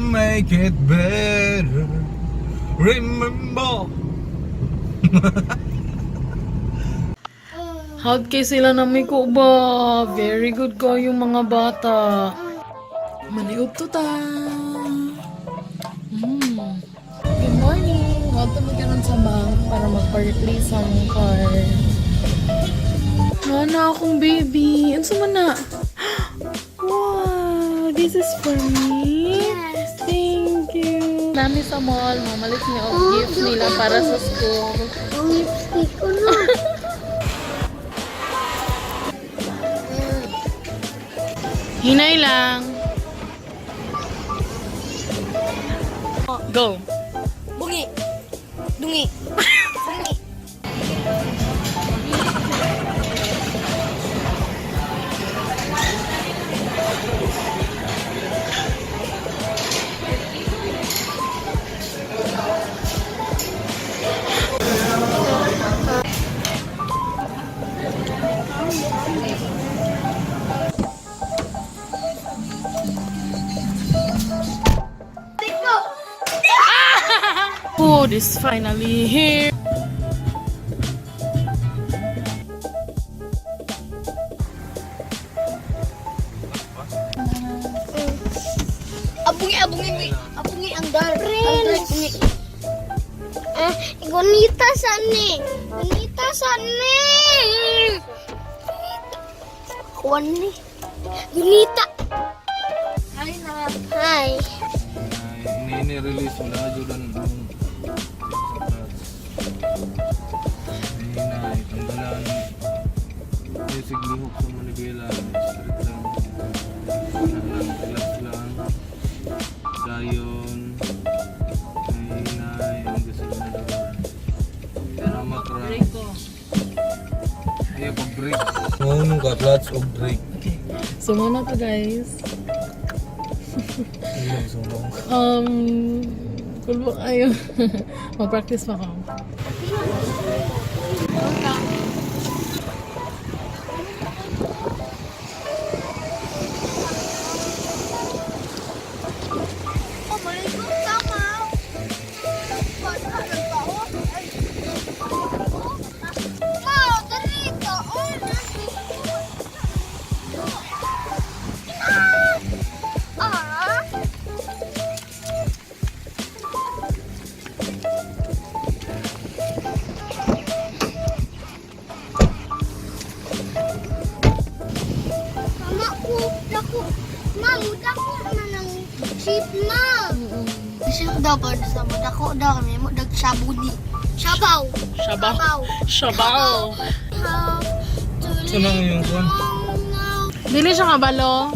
make it better. Remember. How'd kay sila na may kuba? Very good ko yung mga bata. Maniub to ta. Good morning! Huwag mo sa bank para magpa-replace ang car. Nana akong baby. Ano man na? Wow! This is for me? Yes. Thank you! Nami sa mall, mamalit niya og gift nila para sa school. Ang lipstick ko na. Hinay lang. Go. Bungi. Dungi. Bungi. Food is finally here. Abungi, abungi, abungi. Abungi ang dar. Prince. Eh, gunita sa ni. Gunita sa ni. Kuwan ni. Gunita. Hi na. Hi. Ini-release wala jud ang Hinay, tanggalan. Music lihok sa Manibela, street lang. Ano lang, relax lang. Dayon. Hinay, ang gasolina. Salamat ra. Ayaw pag break. Ngunong ka, clutch o break. Okay. So muna to, guys. Ayun, sumong. Kulbo kayo. Mag-practice pa ko. Oh, maligo ka, ma. Ma, dali ka. Oh, Ah. Mama ko, dako. Ma, dako na ng chip, ma. Siya daw pa sa mo dako daw kami mo dag sabuni. Sabaw. Sabaw. Sabaw. Have to Saan ang iyong kwan? now. Dili siya kabalo.